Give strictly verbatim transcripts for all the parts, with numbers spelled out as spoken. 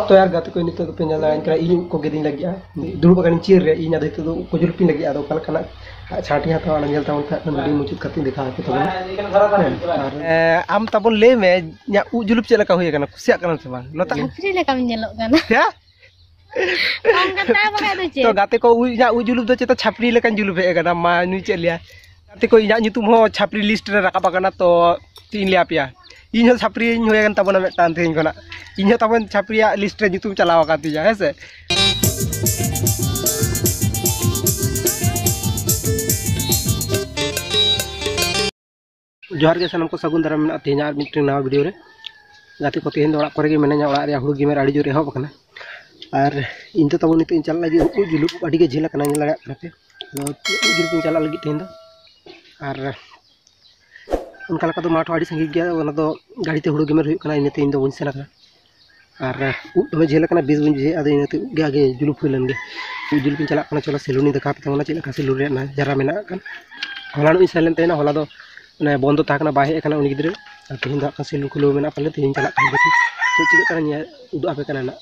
ᱛᱚ ᱭᱟᱨ ᱜᱟᱛᱮ ᱠᱚ, ᱱᱤᱛᱚᱜ ᱫᱚᱯᱮ ᱧᱮᱞ ᱫᱟᱲᱮᱭᱟᱜ ᱠᱟᱱᱟ, ᱤᱧ ᱩᱵ ᱠᱚ ᱜᱮᱫᱤᱧ ᱞᱟᱹᱜᱤᱫᱼᱟ᱾ ᱫᱩᱲᱩᱵ ᱟᱠᱟᱱᱟᱹᱧ ᱪᱮᱭᱟᱨ ᱨᱮ, ᱤᱧ ᱟᱫᱚ ᱱᱤᱛᱚᱜ ᱫᱚ ᱩᱵ ᱠᱚ ᱡᱩᱞᱩᱯᱤᱧ ᱞᱟᱹᱜᱤᱫ᱾ ᱟᱫᱚ ᱚᱠᱟ ᱞᱮᱠᱟᱱᱟᱜ ᱪᱷᱟᱴ ᱤᱧ ᱦᱟᱛᱟᱣᱟ, ᱚᱱᱟ ᱧᱮᱞ ᱛᱟᱵᱚᱱ ᱯᱮ, ᱦᱟᱸᱜ ᱠᱷᱟᱱ ᱵᱷᱤᱰᱤᱭᱳ ᱢᱩᱪᱟᱹᱫ ᱠᱟᱛᱮᱧ ᱫᱮᱠᱷᱟᱣ ᱟᱯᱮ ᱛᱟᱵᱚᱱᱟ᱾ ᱦᱮᱸ, ᱟᱨ, ᱮ, ᱟᱢ ᱛᱟᱵᱚᱱ ᱞᱟᱹᱭ ᱢᱮ, ᱤᱧᱟᱹᱜ ᱩᱵ ᱡᱩᱞᱩᱯ ᱪᱮᱫ ᱞᱮᱠᱟ ᱦᱩᱭ ᱟᱠᱟᱱᱟ? ᱠᱩᱥᱤᱭᱟᱜ ᱠᱟᱱᱟᱢ ᱥᱮ ᱵᱟᱝ? ᱱᱚᱛᱮ ᱪᱷᱟᱹᱯᱨᱤ ᱞᱮᱠᱟᱢ ᱧᱮᱞᱚᱜ ᱠᱟᱱᱟ᱾ ᱦᱮᱸ? ᱵᱟᱝ ᱠᱟᱛᱷᱟ ᱵᱟᱠᱷᱟᱡ ᱫᱚ ᱪᱮᱫ? ᱛᱚ ᱜᱟᱛᱮ ᱠᱚ, ᱩᱵ, ᱤᱧᱟᱹᱜ ᱩᱵ ᱡᱩᱞᱩᱯ ᱫᱚ ᱪᱮᱫ ᱪᱷᱟᱯᱨᱤ ᱞᱮᱠᱟᱧ ᱡᱩᱞᱩᱯ ᱦᱮᱡ ᱟᱠᱟᱱᱟ, ᱢᱟ ᱱᱩᱭ ᱪᱮᱫ ᱞᱟᱹᱭᱟ? ᱜᱟᱛᱮ ᱠᱚ, ᱤᱧᱟᱹᱜ ᱧᱩᱛᱩᱢ ᱦᱚᱸ ᱪᱷᱟᱯᱨᱤ ᱞᱤᱥᱴ ᱨᱮ ᱨᱟᱠᱟᱵ ᱟᱠᱟᱱᱟ, ᱛᱚ ᱪᱮᱫ ᱤᱧ ᱞᱟᱹᱭ ᱟᱯᱮᱭᱟ, ᱤᱧ ᱦᱚᱸ ᱪᱷᱟᱯᱨᱤᱧ ᱦᱩᱭ ᱟᱠᱟᱱ ᱛᱟᱵᱚᱱᱟ ᱢᱤᱫᱴᱟᱝ ᱛᱮᱦᱮᱧ ᱠᱷᱚᱱᱟᱜ᱾ ᱤᱧ ᱦᱚᱸ ᱛᱟᱵᱚᱱ ᱪᱷᱟᱯᱨᱤᱭᱟᱜ ᱞᱤᱥᱴ ᱨᱮ ᱧᱩᱛᱩᱢ ᱪᱟᱞᱟᱣ ᱟᱠᱟᱱ ᱛᱤᱧᱟ, ᱦᱮᱸ ᱥᱮ? ᱡᱚᱦᱟᱨ ᱜᱮ ᱥᱟᱱᱟᱢ ᱠᱚ, ᱥᱟᱹᱜᱩᱱ ᱫᱟᱨᱟᱢ ᱢᱮᱱᱟᱜᱼᱟ ᱛᱮᱦᱮᱧᱟᱜ ᱟᱨ ᱢᱤᱫᱴᱮᱱ ᱱᱟᱣᱟ ᱵᱷᱤᱰᱤᱭᱳ ᱨᱮ᱾ ᱜᱟᱛᱮ ᱠᱚ, ᱛᱮᱦᱮᱧ ᱫᱚ ᱚᱲᱟᱜ ᱠᱚᱨᱮ ᱜᱮ ᱢᱮᱱᱟᱧᱟ, ᱚᱲᱟᱜ ᱨᱮᱭᱟᱜ ᱦᱩᱲᱩ ᱜᱮᱢᱮᱨ ᱟᱹᱰᱤ ᱡᱳᱨ ᱮᱦᱚᱵ ᱟᱠᱟᱱᱟ᱾ ᱟᱨ ᱤᱧ ᱫᱚ ᱛᱟᱵᱚᱱ ᱱᱤᱛᱚᱜ ᱤᱧ ᱪᱟᱞᱟᱜ ᱞᱟᱹᱜᱤᱫ ᱩᱵ ᱡᱩᱞᱩᱯ, ᱟᱹᱰᱤ ᱜᱮ ᱡᱷᱟᱹᱞ ᱟᱠᱟᱱᱟ, ᱧᱮᱞ ᱫᱟᱲᱮᱭᱟᱜ ᱠᱟᱱᱟ ᱯᱮ᱾ ᱟᱫᱚ ᱩᱵ ᱡᱩᱞᱩᱯ ᱤᱧ ᱪᱟᱞᱟᱜ ᱞᱟᱹᱜᱤᱫ ᱛᱮᱦᱮᱧ ᱫᱚ᱾ ᱟᱨ ᱚᱱᱠᱟ ᱞᱮᱠᱟ ᱫᱚ ᱢᱟᱴᱷ ᱦᱚᱸ ᱟᱹᱰᱤ ᱥᱟᱺᱜᱤᱧ ᱜᱮᱭᱟ, ᱚᱱᱟ ᱫᱚ ᱜᱟᱹᱰᱤ ᱛᱮ ᱦᱩᱲᱩ ᱜᱮᱢᱮᱨ ᱦᱩᱭᱩᱜ ᱠᱟᱱᱟ, ᱤᱱᱟᱹᱛᱮ ᱤᱧ ᱫᱚ ᱵᱟᱹᱧ ᱥᱮᱱ ᱟᱠᱟᱱᱟ᱾ ᱟᱨ ᱩᱵ ᱫᱚᱢᱮ ᱡᱷᱟᱹᱞ ᱟᱠᱟᱱᱟ, ᱵᱮᱥ ᱵᱟᱹᱧ ᱵᱩᱡᱷᱟᱹᱣᱮᱫᱼᱟ, ᱟᱫᱚ ᱤᱱᱟᱹᱛᱮ ᱩᱵ ᱜᱮ ᱟᱜᱮ ᱡᱩᱞᱩᱯ ᱦᱩᱭ ᱞᱮᱱ ᱜᱮ᱾ ᱩᱵ ᱡᱩᱞᱩᱯ ᱤᱧ ᱪᱟᱞᱟᱜ ᱠᱟᱱᱟ, ᱪᱚᱞᱚ ᱥᱮᱞᱩᱱᱤᱧ ᱫᱮᱠᱷᱟᱣ ᱟᱯᱮ ᱛᱟᱵᱚᱱᱟ ᱪᱮᱫ ᱞᱮᱠᱟ ᱥᱮᱞᱩᱱ ᱨᱮᱭᱟᱜ ᱱᱟᱡᱟᱨᱟ ᱢᱮᱱᱟᱜ ᱠᱟᱱ᱾ ᱦᱚᱞᱟᱱᱚᱜ ᱤᱧ ᱥᱮᱱ ᱞᱮᱱ ᱛᱟᱦᱮᱱᱟ, ᱦᱚᱞᱟ ᱫᱚ ᱢᱟᱱᱮ ᱵᱚᱱᱫᱚ ᱛᱟᱦᱮᱸ ᱠᱟᱱᱟ, ᱵᱟᱭ ᱦᱮᱡ ᱟᱠᱟᱱᱟ ᱩᱱᱤ ᱜᱤᱫᱽᱨᱟᱹ᱾ ᱟᱨ ᱛᱮᱦᱮᱧ ᱫᱚ ᱦᱟᱸᱜ ᱠᱷᱟᱱ ᱥᱮᱞᱩᱱ ᱠᱷᱩᱞᱟᱹᱣ ᱢᱮᱱᱟᱜ ᱯᱟᱞᱮ, ᱛᱮᱦᱮᱧ ᱪᱟᱞᱟᱜ ᱠᱟᱱ ᱜᱮ᱾ ᱪᱮᱫ ᱪᱤᱠᱟᱹᱜ ᱠᱟᱱᱟ ᱧᱮᱞ ᱩᱫᱩᱜ ᱟᱯᱮ ᱠᱟᱱᱟ ᱱᱟᱜ᱾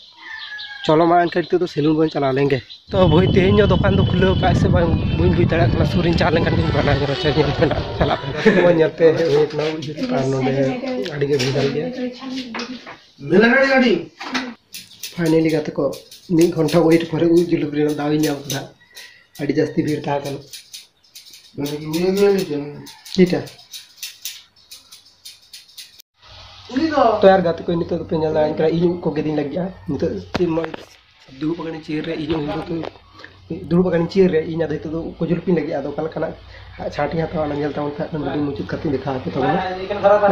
ᱪᱚᱞᱚ ᱢᱟ ᱮᱱᱠᱷᱟᱱ ᱱᱤᱛᱚᱜ ᱫᱚ ᱥᱮᱞᱩᱱ ᱵᱚᱱ ᱪᱟᱞᱟᱣ ᱞᱮᱱ ᱜᱮ᱾ ᱛᱚ ᱵᱷᱟᱹᱭ, ᱛᱮᱦᱮᱧ ᱦᱚᱸ ᱫᱚᱠᱟᱱ ᱫᱚ ᱠᱷᱩᱞᱟᱹᱣ ᱠᱟᱜ ᱥᱮ ᱵᱟᱝ ᱵᱟᱹᱧ ᱵᱩᱡᱽ ᱫᱟᱲᱮᱭᱟᱜ ᱠᱟᱱᱟ, ᱥᱩᱨ ᱨᱤᱧ ᱪᱟᱞᱟᱣ ᱞᱮᱱᱠᱷᱟᱱ ᱜᱤᱧ ᱵᱟᱰᱟᱭ ᱧᱟᱢᱟ᱾ ᱪᱚ ᱧᱮᱞ ᱯᱮ ᱱᱟᱜ, ᱪᱟᱞᱟᱜ ᱯᱮ᱾ ᱱᱚᱣᱟ ᱧᱮᱞ ᱯᱮ ᱦᱮᱡ ᱦᱩᱭ ᱠᱟᱱᱟ, ᱟᱨ ᱱᱚᱰᱮ ᱟᱹᱰᱤ ᱜᱮ ᱵᱷᱮᱡᱟᱞ ᱜᱮᱭᱟ᱾ ᱯᱷᱟᱭᱱᱟᱞᱤ ᱜᱟᱛᱮ ᱠᱚ, ᱢᱤᱫ ᱜᱷᱚᱱᱴᱟ ᱣᱮᱴ ᱯᱚᱨᱮ ᱩᱵ ᱡᱩᱞᱩᱯ ᱨᱮᱱᱟᱜ ᱫᱟᱣ ᱤᱧ ᱧᱟᱢ ᱠᱮᱫᱟ᱾ ᱟᱹᱰᱤ ᱡᱟᱹᱥᱛᱤ ᱵᱷᱤᱲ ᱛᱟᱦᱮᱸ ᱠᱟᱱᱟ᱾ ᱪᱮᱫᱟ? ᱛᱚ ᱭᱟᱨ ᱜᱟᱛᱮ ᱠᱚ, ᱱᱤᱛᱚᱜ ᱫᱚᱯᱮ ᱧᱮᱞ ᱫᱟᱲᱮᱭᱟᱜ ᱠᱟᱱᱟ, ᱤᱧ ᱩᱵ ᱠᱚ ᱜᱮᱫᱤᱧ ᱞᱟᱹᱜᱤᱫᱼᱟ᱾ ᱱᱤᱛᱚᱜ ᱪᱮᱫ ᱢᱚᱡᱽ ᱫᱩᱲᱩᱵ ᱟᱠᱟᱱᱟᱹᱧ ᱪᱮᱭᱟᱨ ᱨᱮ, ᱤᱧ ᱩᱵ ᱫᱚ ᱫᱩᱲᱩᱵ ᱟᱠᱟᱱᱟᱹᱧ ᱪᱮᱭᱟᱨ ᱨᱮ, ᱤᱧ ᱟᱫᱚ ᱱᱤᱛᱚᱜ ᱫᱚ ᱩᱵ ᱠᱚ ᱡᱩᱞᱩᱯᱤᱧ ᱞᱟᱹᱜᱤᱫ᱾ ᱟᱫᱚ ᱚᱠᱟ ᱞᱮᱠᱟᱱᱟᱜ ᱪᱷᱟᱴ ᱤᱧ ᱦᱟᱛᱟᱣᱟ, ᱚᱱᱟ ᱧᱮᱞ ᱛᱟᱵᱚᱱ ᱯᱮ ᱦᱟᱸᱜ ᱠᱷᱟᱱ ᱵᱷᱤᱰᱤᱭᱳ ᱢᱩᱪᱟᱹᱫ ᱠᱟᱛᱮᱧ ᱫᱮᱠᱷᱟᱣ ᱟᱯᱮ ᱛᱟᱵᱚᱱᱟ᱾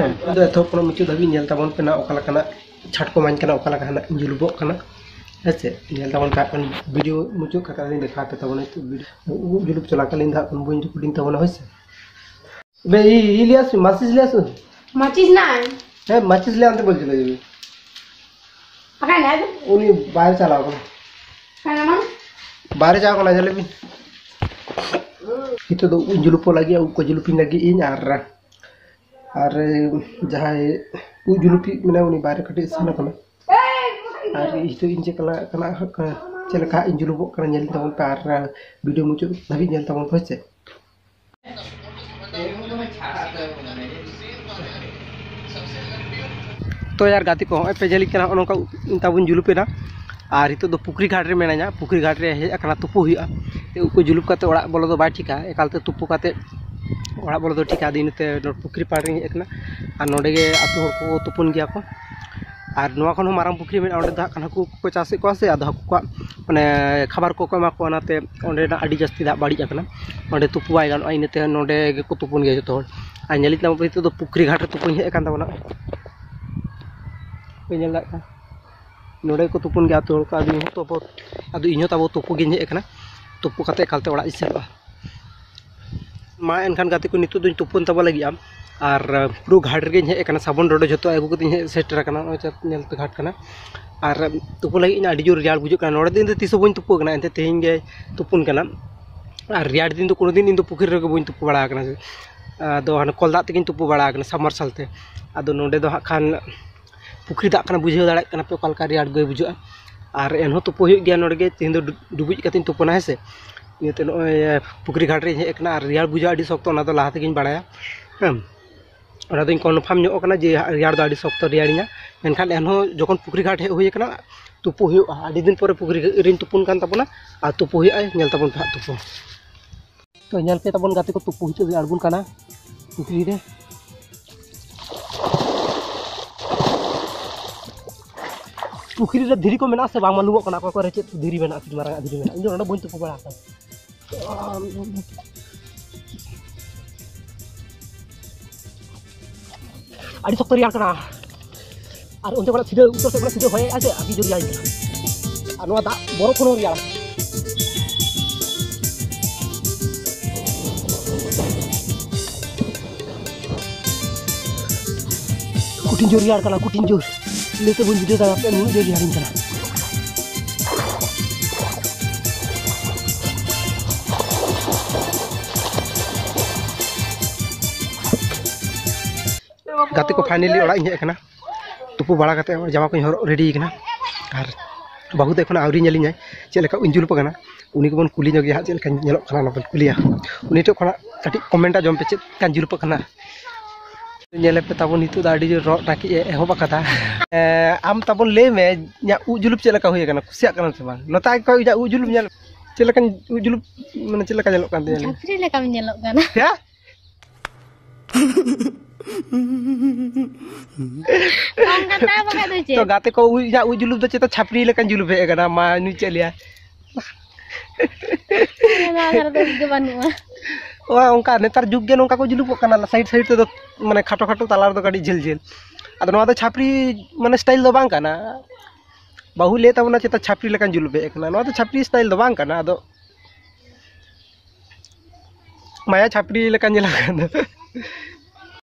ᱦᱮᱸ, ᱟᱫᱚ ᱮᱛᱚᱦᱚᱵ ᱠᱷᱚᱱᱟᱜ ᱢᱩᱪᱟᱹᱫ ᱫᱷᱟᱹᱵᱤᱡ ᱧᱮᱞ ᱛᱟᱵᱚᱱ ᱯᱮ ᱱᱟᱜ, ᱚᱠᱟ ᱞᱮᱠᱟᱱᱟᱜ ᱪᱷᱟᱴ ᱠᱚ ᱮᱢᱟᱹᱧ ᱠᱟᱱᱟ, ᱚᱠᱟ ᱞᱮᱠᱟ ᱦᱟᱸᱜ ᱡᱩᱞᱩᱯᱚᱜ ᱠᱟᱱᱟ᱾ ᱦᱮᱸ ᱥᱮ, ᱧᱮᱞ ᱛᱟᱵᱚᱱ ᱯᱮ ᱦᱟᱸᱜ ᱠᱷᱟᱱ ᱵᱷᱤᱰᱤᱭᱳ ᱢᱩᱪᱟᱹᱫ ᱠᱟᱛᱮ ᱟᱫᱚᱧ ᱫᱮᱠᱷᱟᱣ ᱟᱯᱮ ᱛᱟᱵᱚᱱᱟ᱾ ᱱᱤᱛᱚᱜ ᱵᱷᱤᱰᱤᱭᱳ ᱩᱵ ᱡᱩᱞᱩᱯ ᱪᱟᱞᱟᱜ ᱠᱟᱱᱟ, ᱤᱧ ᱫᱚ ᱦᱟᱸᱜ ᱠᱷᱟᱱ ᱵᱟᱹᱧ ᱨᱮᱠᱚᱨᱰᱤᱝ ᱛᱟᱵᱚᱱᱟ, ᱦᱳᱭ ᱥᱮ᱾ ᱵᱮ, ᱤ-, ᱤᱞᱤᱭᱟᱥ, ᱢᱟᱪᱤᱥ ᱞᱤᱭᱟᱥ? ᱢᱟᱪᱤᱥ ᱱᱟᱭ᱾ ᱦᱮᱸ, ᱢᱟᱪᱤᱥ ᱞᱤᱭᱟᱥ ᱟᱱᱛᱮ ᱵᱚᱞ ᱪᱟᱞᱟᱜ ᱡᱟᱵᱮ᱾ ᱵᱟᱠᱷᱟᱡ ᱱᱟᱭ ᱫᱚ᱾ ᱩᱱᱤ ᱵᱟᱭᱨᱮ ᱪᱟᱞᱟᱣ ᱠᱟᱱᱟ᱾ ᱠᱟᱱᱟ ᱢᱟ᱾ ᱵᱟᱭᱨᱮ ᱪᱟᱞᱟᱣ ᱠᱟᱱᱟ, ᱧᱮᱞᱮ ᱵᱤᱱ᱾ ᱱᱤᱛᱚᱜ ᱫᱚ ᱩᱵ ᱡᱩᱞᱩᱯᱚᱜ ᱞᱟᱹᱜᱤᱫ, ᱩᱵ ᱠᱚ ᱡᱩᱞᱩᱯᱤᱧ ᱞᱟᱹᱜᱤᱫ ᱤᱧ ᱟᱨ, ᱟᱨ ᱡᱟᱦᱟᱸᱭ ᱩᱵ ᱡᱩᱞᱩᱯᱤᱡ ᱢᱮᱱᱟᱭᱟ, ᱩᱱᱤ ᱵᱟᱭᱨᱮ ᱠᱟᱹᱴᱤᱡ ᱥᱮᱱ ᱟᱠᱟᱱᱟ᱾ ᱟᱨ ᱱᱤᱛᱚᱜ ᱤᱧ ᱪᱮᱫ ᱞᱮᱠᱟ ᱦᱟᱸᱜ, ᱪᱮᱫ ᱞᱮᱠᱟ ᱦᱟᱸᱜ ᱤᱧ ᱡᱩᱞᱩᱯᱚᱜ ᱠᱟᱱᱟ, ᱧᱮᱞ ᱛᱟᱵᱚᱱ ᱯᱮ ᱟᱨ ᱵᱷᱤᱰᱤᱭᱳ ᱢᱩᱪᱟᱹᱫ ᱫᱷᱟᱹᱵᱤᱡ ᱧᱮᱞ ᱛᱟᱵᱚᱱ ᱯᱮ, ᱦᱳᱭ ᱥᱮ᱾ ᱛᱚ ᱭᱟᱨ ᱜᱟᱛᱮ ᱠᱚ, ᱦᱚᱸᱜᱼᱚᱭ ᱯᱮ ᱡᱷᱟᱹᱞᱤᱜ ᱠᱟᱱᱟ, ᱦᱚᱸᱜᱼᱚ ᱱᱚᱝᱠᱟ ᱛᱟᱵᱚᱱ ᱡᱩᱞᱩᱯ ᱮᱱᱟ᱾ ᱟᱨ ᱱᱤᱛᱚᱜ ᱫᱚ ᱯᱩᱠᱷᱨᱤ ᱜᱷᱟᱴ ᱨᱮ ᱢᱮᱱᱟᱧᱟ, ᱯᱩᱠᱷᱨᱤ ᱜᱷᱟᱴ ᱨᱮ ᱦᱮᱡ ᱟᱠᱟᱱᱟ, ᱛᱩᱯᱩ ᱦᱩᱭᱩᱜᱼᱟ᱾ ᱩᱵ ᱠᱚ ᱡᱩᱞᱩᱯ ᱠᱟᱛᱮ ᱚᱲᱟᱜ ᱵᱚᱞᱚ ᱫᱚ ᱵᱟᱭ ᱴᱷᱤᱠᱟ, ᱮᱠᱟᱞᱛᱮ ᱛᱩᱯᱩ ᱠᱟᱛᱮ ᱚᱲᱟᱜ ᱵᱚᱞᱚ ᱫᱚ ᱴᱷᱤᱠᱟ᱾ ᱟᱫᱚ ᱤᱱᱟᱹᱛᱮ ᱱᱚᱰᱮ ᱯᱩᱠᱷᱨᱤ ᱯᱟᱲ ᱨᱮᱧ ᱦᱮᱡ ᱟᱠᱟᱱᱟ᱾ ᱟᱨ ᱱᱚᱰᱮ ᱜᱮ ᱟᱹᱛᱩ ᱦᱚᱲ ᱠᱚ ᱛᱩᱯᱩᱱ ᱜᱮᱭᱟ ᱠᱚ᱾ ᱟᱨ ᱱᱚᱣᱟ ᱠᱷᱚᱱ ᱦᱚᱸ ᱢᱟᱨᱟᱝ ᱯᱩᱠᱷᱨᱤ ᱢᱮᱱᱟᱜᱼᱟ, ᱚᱸᱰᱮ ᱫᱚ ᱦᱟᱸᱜ ᱠᱷᱟᱱ ᱦᱟᱹᱠᱩ ᱠᱚᱠᱚ ᱪᱟᱥᱮᱫ ᱠᱚᱣᱟ ᱥᱮ, ᱟᱫᱚ ᱦᱟᱹᱠᱩ ᱠᱚᱣᱟᱜ ᱢᱟᱱᱮ ᱠᱷᱟᱵᱟᱨ ᱠᱚᱠᱚ ᱮᱢᱟ ᱠᱚᱣᱟ, ᱚᱱᱟᱛᱮ ᱚᱸᱰᱮᱱᱟᱜ ᱟᱹᱰᱤ ᱡᱟᱹᱥᱛᱤ ᱫᱟᱜ ᱵᱟᱹᱲᱤᱡ ᱟᱠᱟᱱᱟ, ᱚᱸᱰᱮ ᱛᱩᱯᱩ ᱵᱟᱭ ᱜᱟᱱᱚᱜᱼᱟ᱾ ᱤᱱᱟᱹᱛᱮ ᱱᱚᱰᱮ ᱜᱮᱠᱚ ᱛᱩᱯᱩᱱ ᱜᱮᱭᱟ ᱡᱚᱛᱚ ᱦᱚᱲ᱾ ᱟᱨ ᱧᱮᱞᱮᱫ ᱛᱟᱵᱚᱱ ᱯᱮ, ᱱᱤᱛᱚᱜ ᱫᱚ ᱯᱩᱠᱷᱨᱤ ᱜᱷᱟᱴ ᱨᱮ ᱛᱩᱯᱩᱧ ᱦᱮᱡ ᱟᱠᱟᱱ ᱛᱟᱵᱚᱱᱟ, ᱯᱮ ᱧᱮᱞ ᱫᱟᱲᱮᱭᱟᱜ ᱠᱟᱱᱟ᱾ ᱱᱚᱰᱮ ᱜᱮᱠᱚ ᱛᱩᱯᱩᱱ ᱜᱮᱭᱟ ᱟᱹᱛᱩ ᱦᱚᱲ ᱠᱚ᱾ ᱟᱫᱚ ᱤᱧ ᱦᱚᱸ ᱛᱟᱵᱚ, ᱟᱫᱚ ᱤᱧ ᱦᱚᱸ ᱛᱟᱵᱚ ᱛᱩᱯᱩ ᱜᱤᱧ ᱦᱮᱡ ᱟᱠᱟᱱᱟ᱾ ᱛᱩᱯᱩ ᱠᱟᱛᱮ ᱮᱠᱟᱞᱛᱮ ᱚᱲᱟᱜ ᱤᱧ ᱥᱮᱱᱚᱜᱼᱟ᱾ ᱢᱟ ᱮᱱᱠᱷᱟᱱ ᱜᱟᱛᱮ ᱠᱚ, ᱱᱤᱛᱚᱜ ᱫᱚᱧ ᱛᱩᱯᱩᱱ ᱛᱟᱵᱚ ᱞᱟᱹᱜᱤᱫᱼᱟ᱾ ᱟᱨ ᱯᱩᱨᱟᱹ ᱜᱷᱟᱴ ᱨᱮᱜᱮᱧ ᱦᱮᱡ ᱟᱠᱟᱱᱟ, ᱥᱟᱵᱚᱱ ᱰᱚᱰᱚ ᱡᱷᱚᱛᱚ ᱟᱹᱜᱩ ᱠᱟᱛᱮᱧ ᱦᱮᱡ ᱥᱮᱴᱮᱨ ᱟᱠᱟᱱᱟ᱾ ᱱᱚᱜᱼᱚᱭ ᱪᱟᱯ ᱧᱮᱞ ᱯᱮ, ᱜᱷᱟᱴ ᱠᱟᱱᱟ᱾ ᱟᱨ ᱛᱩᱯᱩ ᱞᱟᱹᱜᱤᱫ ᱤᱧ ᱟᱹᱰᱤ ᱡᱳᱨ ᱨᱮᱭᱟᱲ ᱵᱩᱡᱷᱟᱹᱜ ᱠᱟᱱᱟ᱾ ᱱᱚᱰᱮ ᱫᱚ ᱤᱧ ᱫᱚ ᱛᱤᱥ ᱦᱚᱸ ᱵᱟᱹᱧ ᱛᱩᱯᱩ ᱟᱠᱟᱱᱟ, ᱮᱱᱛᱮ ᱛᱮᱦᱮᱧ ᱜᱮ ᱛᱩᱯᱩᱱ ᱠᱟᱱᱟ᱾ ᱟᱨ ᱨᱮᱭᱟᱲ ᱫᱤᱱ ᱫᱚ ᱠᱳᱱᱳ ᱫᱤᱱ ᱤᱧ ᱫᱚ ᱯᱩᱠᱷᱨᱤ ᱨᱮᱜᱮ ᱵᱟᱹᱧ ᱛᱩᱯᱩ ᱵᱟᱲᱟ ᱟᱠᱟᱱᱟ᱾ ᱟᱫᱚ ᱦᱟᱱᱮ ᱠᱚᱞ ᱫᱟᱜ ᱛᱮᱜᱮᱧ ᱛᱩᱯᱩ ᱵᱟᱲᱟ ᱟᱠᱟᱱᱟ, ᱥᱟᱵᱢᱟᱨᱥᱟᱞ ᱛᱮ᱾ ᱟᱫᱚ ᱱᱚᱰᱮ ᱫᱚ ᱦᱟᱸᱜ ᱠᱷᱟᱱ ᱯᱩᱠᱷᱨᱤ ᱫᱟᱜ ᱠᱟᱱᱟ, ᱵᱩᱡᱷᱟᱹᱣ ᱫᱟᱲᱮᱭᱟᱜ ᱠᱟᱱᱟ ᱯᱮ ᱚᱠᱟ ᱞᱮᱠᱟ ᱨᱮᱭᱟᱲ ᱜᱮ ᱵᱩᱡᱷᱟᱹᱜᱼᱟ᱾ ᱟᱨ ᱮᱱᱦᱚᱸ ᱛᱩᱯᱩ ᱦᱩᱭᱩᱜ ᱜᱮᱭᱟ ᱱᱚᱰᱮ ᱜᱮ᱾ ᱛᱮᱦᱮᱧ ᱫᱚ ᱰᱩ-, ᱰᱩᱵᱩᱡ ᱠᱟᱛᱮᱧ ᱛᱩᱯᱩᱱᱟ, ᱦᱮᱸ ᱥᱮ᱾ ᱤᱱᱟᱹᱛᱮ ᱱᱚᱜᱼᱚᱭ ᱯᱩᱠᱷᱨᱤ ᱜᱷᱟᱴ ᱨᱤᱧ ᱦᱮᱡ ᱟᱠᱟᱱᱟ᱾ ᱟᱨ ᱨᱮᱭᱟᱲ ᱵᱩᱡᱷᱟᱹᱜᱼᱟ ᱟᱹᱰᱤ ᱥᱚᱠᱛᱚ, ᱚᱱᱟ ᱫᱚ ᱞᱟᱦᱟ ᱛᱮᱜᱮᱧ ᱵᱟᱲᱟᱭᱟ, ᱦᱮᱸ᱾ ᱚᱱᱟ ᱫᱚᱧ ᱠᱚᱱᱯᱷᱟᱨᱢ ᱧᱚᱜ ᱟᱠᱟᱱᱟ ᱡᱮ ᱨᱮᱭᱟᱲ ᱫᱚ ᱟᱹᱰᱤ ᱥᱚᱠᱛᱚ ᱨᱮᱭᱟᱲᱤᱧᱟ᱾ ᱢᱮᱱᱠᱷᱟᱱ ᱮᱱᱦᱚᱸ ᱡᱚᱠᱷᱚᱱ ᱯᱩᱠᱷᱨᱤ ᱜᱷᱟᱴ ᱦᱮᱡ ᱦᱩᱭ ᱟᱠᱟᱱᱟ, ᱛᱩᱯᱩ ᱦᱩᱭᱩᱜᱼᱟ᱾ ᱟᱹᱰᱤ ᱫᱤᱱ ᱯᱚᱨᱮ ᱯᱩᱠᱷᱨᱤ ᱨᱤᱧ ᱛᱩᱯᱩᱱ ᱠᱟᱱ ᱛᱟᱵᱚᱱᱟ, ᱟᱨ ᱛᱩᱯᱩ ᱦᱩᱭᱩᱜᱼᱟ, ᱧᱮᱞ ᱛᱟᱵᱚᱱ ᱯᱮ ᱦᱟᱸᱜ ᱛᱩᱯᱩ᱾ ᱛᱚ ᱧᱮᱞ ᱯᱮ ᱛᱟᱵᱚᱱ ᱜᱟᱛᱮ ᱠᱚ, ᱛᱩᱯᱩ ᱦᱤᱡᱩᱜ ᱞᱮ ᱟᱬᱜᱚᱱ ᱠᱟᱱᱟ ᱯᱩᱠᱷᱨᱤ ᱨᱮ᱾ ᱯᱩᱠᱷᱨᱤ ᱨᱮ ᱫᱷᱤᱨᱤ ᱠᱚ ᱢᱮᱱᱟᱜᱼᱟ ᱥᱮ ᱵᱟᱝ ᱢᱟᱞᱩᱢᱚᱜ ᱠᱟᱱᱟ, ᱚᱠᱟ ᱠᱚᱨᱮ ᱪᱮᱫ ᱫᱷᱤᱨᱤ ᱢᱮᱱᱟᱜᱼᱟ, ᱪᱮᱫ ᱢᱟᱨᱟᱝ ᱟᱜ ᱫᱷᱤᱨᱤ ᱢᱮᱱᱟᱜᱼᱟ᱾ ᱤᱧ ᱫᱚ ᱱᱚᱰᱮ ᱵᱟᱹᱧ ᱛᱩᱯᱩ ᱵᱟᱲᱟ ᱟᱠᱟᱱᱟ᱾ ᱟᱹᱰᱤ ᱥᱚᱠᱛᱚ ᱨᱮᱭᱟᱲ ᱠᱟᱱᱟ᱾ ᱟᱨ ᱚᱱᱛᱮ ᱠᱷᱚᱱᱟᱜ ᱥᱤᱫᱷᱟᱹ, ᱩᱛᱛᱚᱨ ᱥᱮᱫ ᱠᱷᱚᱱᱟᱜ ᱥᱤᱫᱷᱟᱹ ᱦᱚᱭᱮᱜᱼᱟ ᱥᱮ, ᱟᱹᱰᱤ ᱡᱳᱨ ᱨᱮᱭᱟᱲ ᱠᱟᱱᱟ᱾ ᱟᱨ ᱱᱚᱣᱟ ᱫᱟᱜ ᱵᱚᱨᱚᱯᱷ ᱠᱷᱚᱱ ᱦᱚᱸ ᱨᱮᱭᱟᱲᱟ᱾ ᱠᱚᱴᱷᱤᱱ ᱡᱳᱨ ᱨᱮᱭᱟᱲ ᱠᱟᱱᱟ, ᱠᱚᱴᱷᱤᱱ ᱡᱳᱨ᱾ ᱞᱟᱹᱭᱛᱮ ᱵᱟᱹᱧ ᱵᱩᱡᱷᱟᱹᱣ ᱫᱟᱲᱮᱭᱟᱜ ᱠᱟᱱᱟ, ᱱᱩᱱᱟᱹᱜ ᱡᱳᱨ ᱨᱮᱭᱟᱲᱤᱧ ᱠᱟᱱᱟ᱾ ᱜᱟᱛᱮ ᱠᱚ, finally ᱚᱲᱟᱜ ᱤᱧ ᱦᱮᱡ ᱟᱠᱟᱱᱟ᱾ ᱛᱩᱯᱩ ᱵᱟᱲᱟ ᱠᱟᱛᱮ ᱡᱟᱢᱟ ᱠᱚᱧ ᱦᱚᱨᱚᱜ ᱨᱮᱰᱤ ᱠᱟᱱᱟ᱾ ᱟᱨ ᱵᱟᱹᱦᱩ ᱫᱚ ᱮᱠᱷᱚᱱ ᱟᱹᱣᱨᱤ ᱧᱮᱞᱤᱧᱟᱭ, ᱪᱮᱫ ᱞᱮᱠᱟ ᱩᱧ ᱡᱩᱞᱩᱯ ᱟᱠᱟᱱᱟ᱾ ᱩᱱᱤ ᱜᱮᱵᱚᱱ ᱠᱩᱞᱤ ᱧᱚᱜᱮᱭᱟ ᱦᱟᱸᱜ, ᱪᱮᱫ ᱞᱮᱠᱟ ᱧᱮᱞᱚᱜ ᱠᱟᱱᱟ, ᱚᱱᱟ ᱵᱚᱱ ᱠᱩᱞᱤᱭᱟ᱾ ᱩᱱᱤ ᱴᱷᱮᱱ ᱠᱷᱚᱱᱟᱜ ᱠᱟᱹᱴᱤᱡ ᱠᱚᱢᱮᱱᱴ ᱟᱸᱡᱚᱢ ᱯᱮ, ᱪᱮᱫ ᱞᱮᱠᱟᱧ ᱡᱩᱞᱩᱯ ᱟᱠᱟᱱᱟ᱾ ᱧᱮᱞᱮ ᱯᱮ ᱛᱟᱵᱚᱱ, ᱱᱤᱛᱚᱜ ᱫᱚ ᱟᱹᱰᱤ ᱡᱳᱨ ᱨᱚᱜ ᱴᱟᱹᱠᱤᱡ ᱮ ᱮᱦᱚᱵ ᱟᱠᱟᱫᱟ᱾ ᱮᱸ, ᱟᱢ ᱛᱟᱵᱚᱱ ᱞᱟᱹᱭ ᱢᱮ, ᱤᱧᱟᱹᱜ ᱩᱵ ᱡᱩᱞᱩᱯ ᱪᱮᱫ ᱞᱮᱠᱟ ᱦᱩᱭ ᱟᱠᱟᱱᱟ, ᱠᱩᱥᱤᱭᱟᱜ ᱠᱟᱱᱟᱢ ᱥᱮ ᱵᱟᱝ? ᱱᱚᱛᱮ ᱟᱡ ᱠᱷᱚᱱ ᱤᱧᱟᱹᱜ ᱩᱵ ᱡᱩᱞᱩᱯ ᱧᱮᱞ, ᱪᱮᱫ ᱞᱮᱠᱟᱧ ᱩᱵ ᱡᱩᱞᱩᱯ, ᱢᱟᱱᱮ ᱪᱮᱫ ᱞᱮᱠᱟ ᱧᱮᱞᱚᱜ ᱠᱟᱱ ᱛᱤᱧᱟ ᱞᱟᱹᱭ ᱢᱮ? ᱪᱷᱟᱹᱯᱨᱤ ᱞᱮᱠᱟᱢ ᱧᱮᱞᱚᱜ ᱠᱟᱱᱟ᱾ ᱦᱮᱸ? ᱚᱱᱠᱟ ᱛᱟ ᱵᱟᱠᱷᱟᱡ ᱫᱚ ᱪᱮᱫ? ᱛᱚ ᱜᱟᱛᱮ ᱠᱚ, ᱩᱵ, ᱤᱧᱟᱹᱜ ᱩᱵ ᱡᱩᱞᱩᱯ ᱫᱚ ᱪᱮᱫ ᱪᱷᱟᱹᱯᱨᱤ ᱞᱮᱠᱟᱧ ᱡᱩᱞᱩᱯ ᱦᱮᱡ ᱟᱠᱟᱱᱟ, ᱢᱟ ᱱᱩᱭ ᱪᱮᱫ ᱞᱟᱹᱭᱟ? ᱱᱚᱣᱟ ᱫᱷᱟᱨᱮ ᱫᱚ ᱩᱵ ᱜᱮ ᱵᱟᱹᱱᱩᱜᱼᱟ᱾ ᱚ, ᱚᱱᱠᱟ ᱱᱮᱛᱟᱨ ᱡᱩᱜᱽ ᱜᱮ ᱱᱚᱝᱠᱟ ᱠᱚ ᱡᱩᱞᱩᱯᱚᱜ ᱠᱟᱱᱟ, ᱥᱟᱭᱤᱰ ᱥᱟᱭᱤᱰ ᱛᱮᱫᱚ, ᱢᱟᱱᱮ ᱠᱷᱟᱴᱚ ᱠᱷᱟᱴᱚ, ᱛᱟᱞᱟ ᱨᱮᱫᱚ ᱠᱟᱹᱴᱤᱡ ᱡᱷᱟᱹᱞ ᱡᱷᱟᱹᱞ᱾ ᱟᱫᱚ ᱱᱚᱣᱟ ᱫᱚ ᱪᱷᱟᱹᱯᱨᱤ, ᱢᱟᱱᱮ ᱥᱴᱟᱭᱤᱞ ᱫᱚ ᱵᱟᱝ ᱠᱟᱱᱟ᱾ ᱵᱟᱹᱦᱩ ᱞᱟᱹᱭ ᱛᱟᱵᱚᱱᱟ ᱪᱮᱛᱟ ᱪᱷᱟᱹᱯᱨᱤ ᱞᱮᱠᱟᱧ ᱡᱩᱞᱩᱯ ᱦᱮᱡ ᱟᱠᱟᱱᱟ᱾ ᱱᱚᱣᱟ ᱫᱚ ᱪᱷᱟᱹᱯᱨᱤ ᱥᱴᱟᱭᱤᱞ ᱫᱚ ᱵᱟᱝ ᱠᱟᱱᱟ᱾ ᱟᱫᱚ ᱢᱟᱭᱟ ᱪᱷᱟᱹᱯᱨᱤ ᱞᱮᱠᱟ ᱧᱮᱞᱚᱜ ᱠᱟᱱᱟ᱾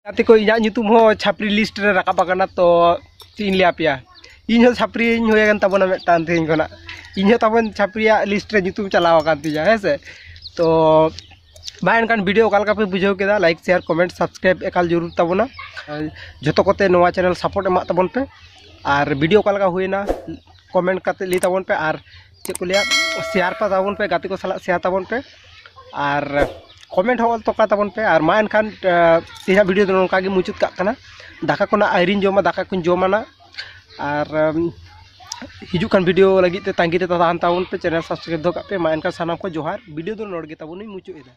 ᱜᱟᱛᱮ ᱠᱚ, ᱤᱧᱟᱹᱜ ᱧᱩᱛᱩᱢ ᱦᱚᱸ ᱪᱷᱟᱹᱯᱨᱤ ᱞᱤᱥᱴ ᱨᱮ ᱨᱟᱠᱟᱵ ᱟᱠᱟᱱᱟ, ᱛᱚ ᱪᱮᱫ ᱤᱧ ᱞᱟᱹᱭ ᱟᱯᱮᱭᱟ, ᱤᱧ ᱦᱚᱸ ᱪᱷᱟᱹᱯᱨᱤᱧ ᱦᱩᱭ ᱟᱠᱟᱱ ᱛᱟᱵᱚᱱᱟ ᱢᱤᱫᱴᱟᱝ ᱛᱮᱦᱮᱧ ᱠᱷᱚᱱᱟᱜ᱾ ᱤᱧ ᱦᱚᱸ ᱛᱟᱵᱚᱱ ᱪᱷᱟᱹᱯᱨᱤᱭᱟᱜ ᱞᱤᱥᱴ ᱨᱮ ᱧᱩᱛᱩᱢ ᱪᱟᱞᱟᱣ ᱟᱠᱟᱱ ᱛᱤᱧᱟ, ᱦᱮᱸ ᱥᱮ᱾ ᱛᱚ ᱢᱟ ᱮᱱᱠᱷᱟᱱ ᱵᱷᱤᱰᱤᱭᱳ ᱚᱠᱟ ᱞᱮᱠᱟ ᱯᱮ ᱵᱩᱡᱷᱟᱹᱣ ᱠᱮᱫᱟ, ᱞᱟᱭᱤᱠ, ᱥᱮᱭᱟᱨ, ᱠᱚᱢᱮᱱᱴ, ᱥᱟᱵᱥᱠᱨᱟᱭᱤᱵ ᱮᱠᱟᱞ ᱡᱚᱨᱩᱨ ᱛᱟᱵᱚᱱᱟ᱾ ᱟᱨ ᱡᱷᱚᱛᱚ ᱠᱚᱛᱮ ᱱᱚᱣᱟ ᱪᱮᱱᱮᱞ ᱥᱟᱯᱳᱨᱴ ᱮᱢᱟᱜ ᱛᱟᱵᱚᱱ ᱯᱮ᱾ ᱟᱨ ᱵᱷᱤᱰᱤᱭᱳ ᱚᱠᱟ ᱞᱮᱠᱟ ᱦᱩᱭᱱᱟ, ᱠᱚᱢᱮᱱᱴ ᱠᱟᱛᱮ ᱞᱟᱹᱭ ᱛᱟᱵᱚᱱ ᱯᱮ᱾ ᱟᱨ ᱪᱮᱫ ᱠᱚ ᱞᱟᱹᱭᱟ, ᱥᱮᱭᱟᱨ ᱯᱮ ᱛᱟᱵᱚᱱ ᱯᱮ, ᱜᱟᱛᱮ ᱠᱚ ᱥᱟᱞᱟᱜ ᱥᱮᱭᱟᱨ ᱛᱟᱵᱚᱱ ᱯᱮ᱾ ᱟᱨ ᱠᱚᱢᱮᱱᱴ ᱦᱚᱸ ᱚᱞ ᱛᱚᱨᱟ ᱛᱟᱵᱚᱱ ᱯᱮ᱾ ᱟᱨ ᱢᱟ ᱮᱱᱠᱷᱟᱱ, ᱟᱸ, ᱛᱮᱦᱮᱧᱟᱜ ᱵᱷᱤᱰᱤᱭᱳ ᱫᱚ ᱱᱚᱝᱠᱟ ᱜᱮ ᱢᱩᱪᱟᱹᱫ ᱠᱟᱜ ᱠᱟᱱᱟ᱾ ᱫᱟᱠᱟ ᱠᱚ ᱱᱟᱜ ᱟᱹᱣᱨᱤᱧ ᱡᱚᱢᱟ, ᱫᱟᱠᱟ ᱠᱚᱧ ᱡᱚᱢᱟ ᱱᱟᱜ᱾ ᱟᱨ, ᱟᱢ, ᱦᱤᱡᱩᱜ ᱠᱟᱱ ᱵᱷᱤᱰᱤᱭᱳ ᱞᱟᱹᱜᱤᱫ ᱛᱮ ᱛᱟᱺᱜᱤ ᱨᱮ ᱛᱟᱦᱮᱱ ᱛᱟᱵᱚᱱ ᱯᱮ, ᱪᱮᱱᱮᱞ ᱥᱟᱵᱥᱠᱨᱟᱭᱤᱵ ᱫᱚᱦᱚ ᱠᱟᱜ ᱯᱮ᱾ ᱢᱟ ᱮᱱᱠᱷᱟᱱ ᱥᱟᱱᱟᱢ ᱠᱚ ᱡᱚᱦᱟᱨ᱾ ᱵᱷᱤᱰᱤᱭᱳ ᱫᱚ ᱱᱚᱰᱮ ᱜᱮ ᱛᱟᱵᱚᱱᱤᱧ ᱢᱩᱪᱟᱹᱫ ᱮᱫᱟ᱾